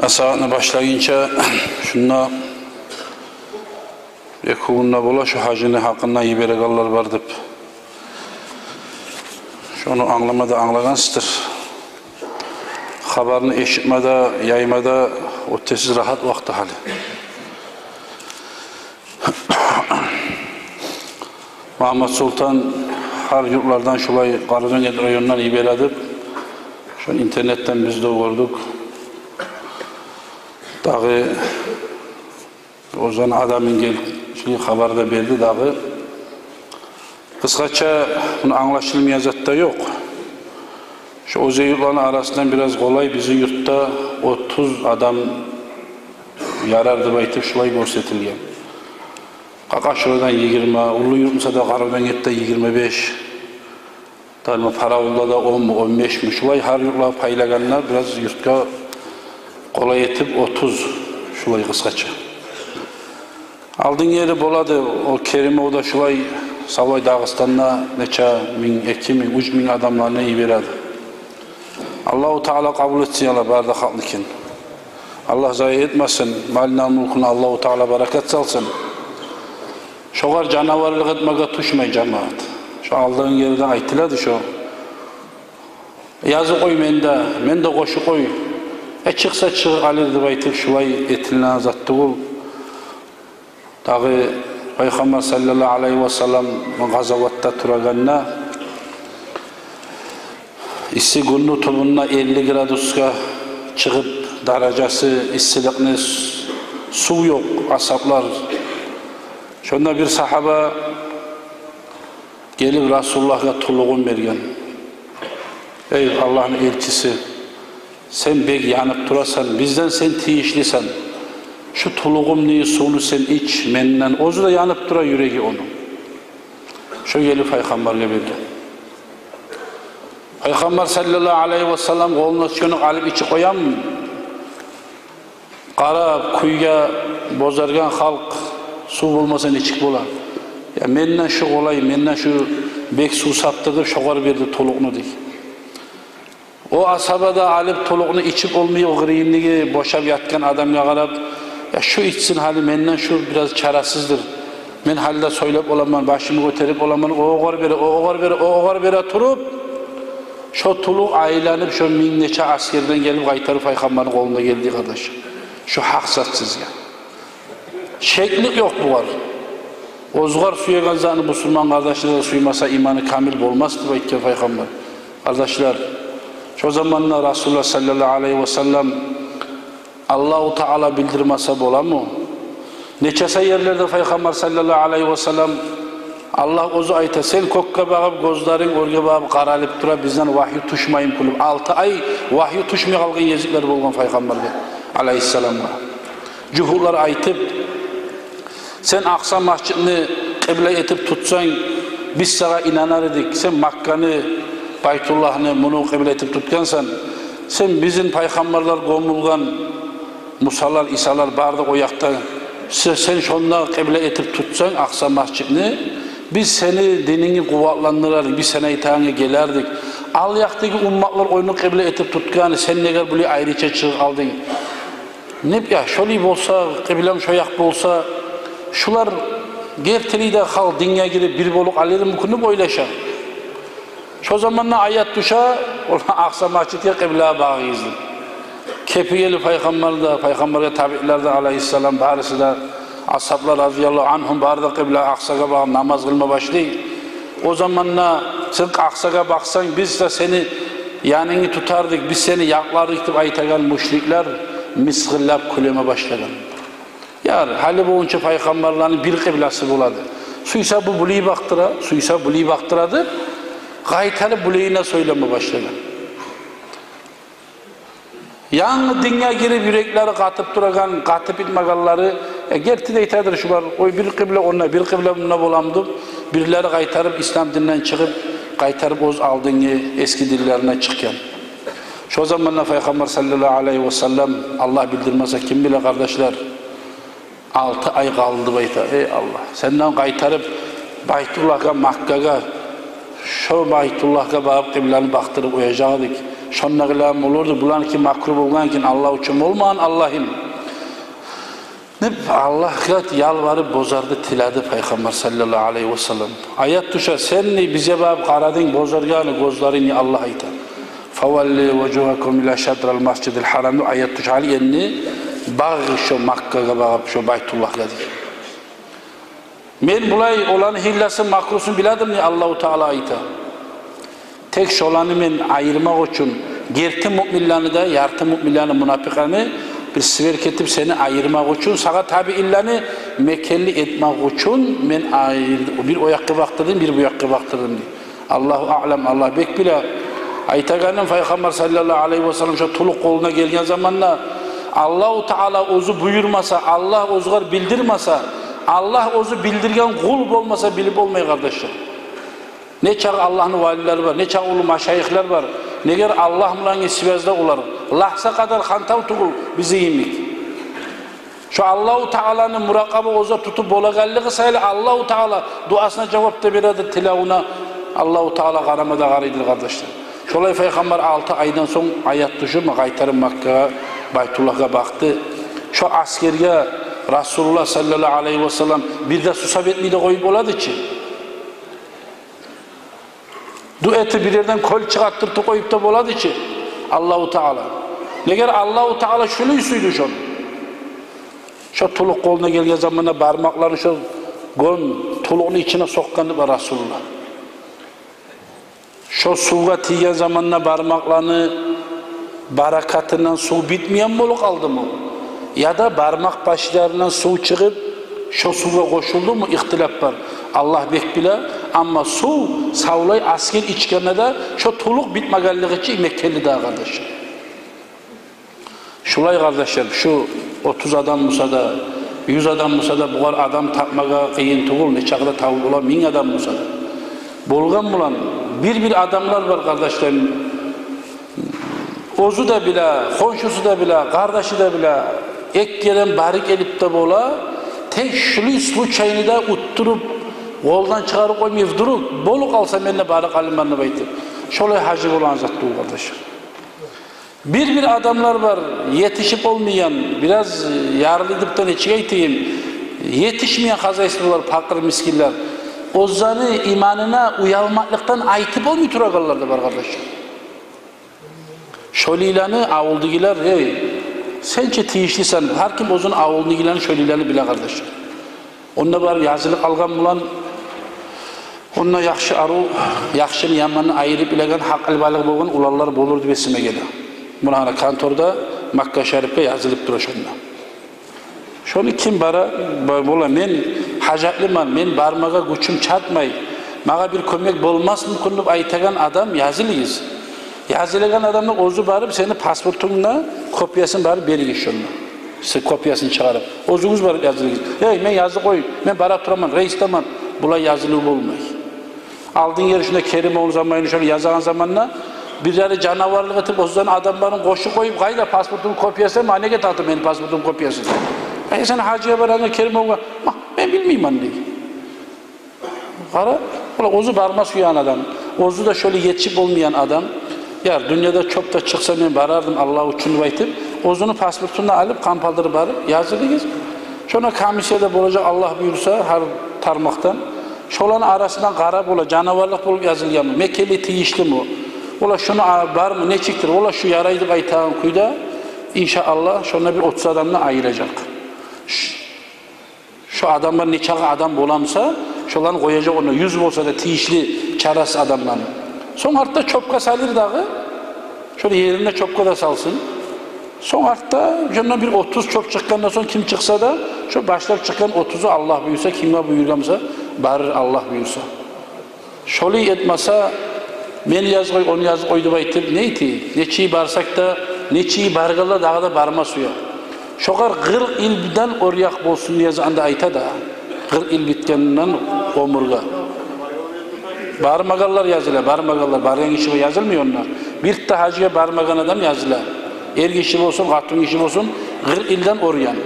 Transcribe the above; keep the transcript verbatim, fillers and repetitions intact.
Насигьатны башлагъынча, шунда эки гюн де бола шо гьажини гьакъында йиберегенлер бар деп. Шону англама да англагъансыздыр. Хабарны эшитме де, яйма да оьтесиз рагьат вакъти гьали. Магьаммат-Солтан гьар юртлардан шулай Къарабудагъгент райондан йибере деп, шо интернетден биз де гёрдюк. Дагъы Озан адамын гелип, шулай хабар да берди дагъы. Къысгъача, муну англашылмайгъан зат да ёкъ. Шо оьзге юртланы арасындан бираз къолай бизин юртда отуз адам ярар деп айтып, шулай гёрсетилген. Къакъашурадан йигирма, Уллуюрт буса да, Къарабудагъгентде йигирма беш, дагъы Паравулда да онму, он бешми, шулай гьар юртлагъа пайлагъанда бираз юртгъа къолай этип отуз, шулай къысгъача. Алдын ери бола эди, о Керимовда шулай, савлай Дагъыстанда нече минг, эки минг, уьч минг адамланы йибере эди. Аллагьу Таала къабул этсин, я Аллагь, бары да халкъныкин. Аллагь зая этмесин, малына, мюлкюне Аллагьу Таала баракат салсын. Шогъар жанаварлыкъ этмеге тюшмей, жамаат. Шо алдын ерде айтыла эди шо. Язып къой мени де, мени де къошуп къой. Э, чыкъса чыгъып къалыр деп айтып, шулай этилинеген зат тюгюл. Дагъы Пайхаммар саллаллагьу алайгьи васаллам къазаватда турагъанда, исси гюнню тюбюнде элли градусгъа чыгъып, даражасы иссиликни, с-, сув ёкъ, асгьаблар. Шонда бир сагьаба гелип Расулуллагьгъа тюлюгюн берген. Эй Аллагьны элчиси, сен бек янып турасан, бизден сен тийишлисен. Шу тюлюгюмню сувну сен ич менден. Оьзю де янып тура юреги ону. Шо гелип Пайхаммаргъа берген. Пайхаммар саллаллагьу алайгьи васаллам къолуна тюшгенни алып ичип къоямы? Къарап, кюйге бозаргъан халкъ, сув болмаса нечик бола? Я, менден шу къолай, менден шу бек сув сапдыр деп, шогъар берди тюлюкню, дей. О асгьаба да алып тюлюкню ичип болмай, о къырыйындагъы бошап ятгъан адамгъа къарап: «Я, шу ичсин гьали, менден шу бираз чарасыздыр. Мен гьали де сёйлеп боламан, башымны гётерип боламан». О огъар бере, о огъар бере, о огъар бере туруп, шо тюлюк айланып, шо минг нече асгерден гелип, къайтарып Пайхаммарны къолуна гелди, къардаш. Шо гьакъ зат сизге. Шеклик ёкъ бугъар. Оьзгъар сюеген затны бусурман къардашлары сюймесе, иманы камил болмас деп айтгъан Пайхаммар. Къардашлар, шо заманда Расулуллагь саллаллагьу алайгьи васаллам Аллагьу Таала билдирмесе боламы? Нечесе ерлерде Пайхаммар саллаллагьу алайгьи васаллам, Аллагь оьзю айта: «Сен кёкге багъып, гёзлеринг оьрге багъып къаралып тура, бизден вагью тюшмейми?» Кюлюп алты ай вагью тюшмей къалгъан гезиклер болгъан Пайхаммаргъа алайгьиссаламгъа. Жугьутлар айтып: «Сен Акъса межитни къыбла этип тутсанг, биз сагъа инанар эдик. Сен Макканы, Байтуллагьны, муну къыбла этип тутгъансан. Сен, бизин пайхаммарлар гёмюлген, Мусалар, Исалар бары да о якъда. Се-, сен шонда къыбла этип тутсанг Акъса межитни, биз сени динингни къуватландырар эдик, биз сен айтагъангъа гелер эдик. Ал якъдагъы умматлар ону къыбла этип тутгъан, сен неге булай айрыча чыгъып къалдынг?» Неп я, шолай болса, къыблам шо якъ болса, шулар гертилей де халкъ динге гирип бир болуп къалыр мюмкюн деп ойлаша. Шо заманда аят тюше, олар Акъса межитге къыбла багъыгъыз деп. Кепи гелип Пайхаммар да, Пайхаммаргъа табиълер де, алайгьиссалам, барысы да, асгьаблар, разияллагьу ангьум, бары да къыбла Акъсагъа багъып намаз къылма башлай. О заманда сен Акъсагъа бакъсанг, биз де сени янынгны тутар эдик, биз сени якълар эдик деп айтагъан мушриклер мысгъыллап кюлеме башлагъан. Яр, гьали болгъунча пайхаммарланы бир къыбласы болады. Сюйсе бу булай бакъдыра, сюйсе булай бакъдыра деп, къайтарып булайына сёйлеме башлагъан. Янгы динге гирип, юреклери къатып турагъан, къатып битмегенлери, э, герти де айтадыр шулар, ой, бир къыбла онда, бир къыбла мунда боламы деп, бирлери къайтарып ислам динден чыгъып, къайтарып оьз алдынгы эски динлерине чыкъгъан. Шо заманда Пайхаммар саллаллагьу алайгьи васаллам, Аллагь билдирмесе, ким биле, къардашлар, алты ай къалды деп айта. Эй Аллагь, сенден къайтарып Байтуллагьгъа, Маккагъа, шо Байтуллагьгъа багъып къыбланы бакъдырып къояжакъ эдик. Шондагъылагъа болурду, буланыки макру болгъан экен, Аллагь учун болмагъан, Аллагьым деп Аллагьгъа ялбарып, бозарды, тиледи Пайхаммар саллаллагьу алайгьи васаллам. Аят тюше: «Сен, дей, бизге багъып къарадынг, бозаргъан гёзлеринг», — дей, Аллагь айта. «Фаваллу важгьакум ила шатрил масжидил гьарам», — деп аят тюше. Гьали энни багъ шо Маккагъа багъып, шо Байтуллагьгъа, дей. Мен булай оланы гьилласын, макрусун биледим, дей, Аллагьу Таала айта. Тек шоланы мен айырмакъ учун, герти муъминлени де, ярты муъминлени, мунапикълени бир сверк этип, сени айырмакъ учун, сагъа табиинлени мекенли этмек учун мен айыр-, бир о якъгъа бакъдырдым, бир бу якъгъа бакъдырдым, дей. Аллагьу аълам, Аллагь бек биле. Айтагъаным, Пайхаммар саллаллагьу алайгьи васаллам шо тулукъ къолуна гелген заманда, Аллагьу Таала оьзю буюрмаса, Аллагь оьзюгер билдирмесе, Аллагь оьзю билдирген къул болмаса, билип болмай, къардашлар. Нечакъы Аллагьны валилери бар, нечакъы уллу машайихлер бар. Негер Аллагь булангъы связда олар. Лагьза къадар хантав тюгюл бизин йимик. Шо Аллагьу Тааланы муракъаба оьзю тутуп болагъанлыгъы саялы, Аллагьу Таала дуасына жавап да береди, тилевюне Аллагьу Таала къарама да къарайдыр, къардашлар. Шолай Пайхаммар алты айдан сонг аят тюшюп, къайтарып Маккагъа, Байтуллагьгъа бакъды. Шо асгерге Расулуллагь саллаллагьу алайгьи васаллам бир де сусап этмей де къоюп болады чы. Ду этип, бир ерден кёл чыгъартдыртып къоюп да болады чы Аллагьу Таала. Негер Аллагьу Таала шулай сюйдю шону. Шо тулукъ къолуна гелген заманда бармакъларын шо гён тулукъну ичине сокъгъан деп Расулуллагь. Шо сувгъа тийген заманда бармакъланы баракатындан сув битмейген болуп къалдымы? Яда бармакъ башларындан сув чыгъып, шо сувгъа къошулдуму? Ихтилап бар. Аллагь бек биле. Амма сув савлай асгер ичгенде де шо тулукъ битмегенлигичи мекенли дагъы, къардаш. Шулай, къардашлар, шу отуз адам буса да, юз адам буса да, бугъар адам тапмагъа къыйын тюгюл, нечакъы да табып бола, минг адам буса да. Болгъан булан, бир-бир адамлар бар, къардашлар, оьзю де биле, хоншусу да биле, къардашы да биле, эки керен барып гелип де бола, тек шулай случайны да уттуруп, къолдан чыгъарып къоймай, вдруг болуп къалса, мен де барып къалырман деп айтып. Шолай гьажи болагъан зат тюгюл, къардашлар. Бир-бир адамлар бар, етишип болмайгъан, бираз ярлы деп де нечик айтайым, етишмейген хозяйстволар, пакъыр-мискинлер. Оьзлени иманына уялмакълыкъдан айтып болмай турагъанлар да бар, къардашлар. Шолайланы авулдагъылар: «Эй, сен чи тийишлисен», гьар ким оьзюню авулундагъыланы, шолайланы биле, къардашлар. Онда барып язылып къалгъан булан, онда яхшы-арив, яхшыны-яманны айырып билеген, гьакъылбалыкъ болгъан уланлар болур деп эсиме геле. Муна гьана конторда Макка Шарипге язылып тура шонда. Шону ким бара, ба-, бола, мен гьажатлыман, мен бармагъа гючюм чатмай, магъа бир кёмек болмасмы экен деп айтагъан адам язылыгъыз. Язылагъан адамны оьзю барып, сени паспортунгну копиясын барып беригиз шонда. Сиз копиясын чыгъарып, оьзюгюз барып язылыгъыз. «Эй, мен язып къой, мен бара тураман, рейсдеман». Булай язылыв болмай. Алдын гери шунда Керимовну заманында шолай язагъан заманда, бир яры жанаварлыкъ этип, оьзлени адамларын къошуп къоюп: «Къайда паспортунгну копиясы? Ма неге тартып мени паспортумну копиясын?» «Эй, сен гьажиге барагъанда Керимовгъа?» «Ма, мен билмеймен», — дей. Къара, ола оьзю барма сюеген адам, оьзю де шолай етишип болмайгъан адам. «Яр, дюньяда чёп де чыкъса, мен барардым Аллагь учун», — деп айтып, оьзюню паспортун да алып, къампалдырып барып язылыгъыз. Шонда комиссия да болажакъ, Аллагь буюрса, гьар тармакъдан. Шоланы арасындан къарап, ола жанаварлыкъ болуп язылгъанмы, мекенли тийишлими, ола шуну а-, бармы, нечикдир, ола шу ярай деп айтагъан кюйде, иншааллагь, шонда бир отуз адамны айыражакъ. Ш-, Шо адамлар нечакъы адам боламса, шоланы къояжакъ онда, юз болса да тийишли чарасыз адамланы. Сонг артда чёпге салыр дагъы. Шону ерине чёпге де салсын. Сонг артда шондан бир отуз чёп чыкъгъандан сонг, ким чыкъса да, шо башлап чыкъгъан отузу, Аллагь буюрса, кимге буюргъанмыса, барыр, Аллагь буюрса. Шолай этмесе, мен язып къой, ону язып къой деп айтып, не эти? Нечик барсакъ да, нечик баргъанлар дагъы да барма сюе. Шогъар къыркъ йылдан оръякъ болсун деп анда айта да. Къыркъ йыл битгенден оьмюрге. Бармагъанлар языла, бармагъанлар, баргъан гиши язылмай онда. Бир де гьажгъа бармагъан адам языла. Эр гиши болсун, къатын гиши болсун, къыркъ йылдан оръян.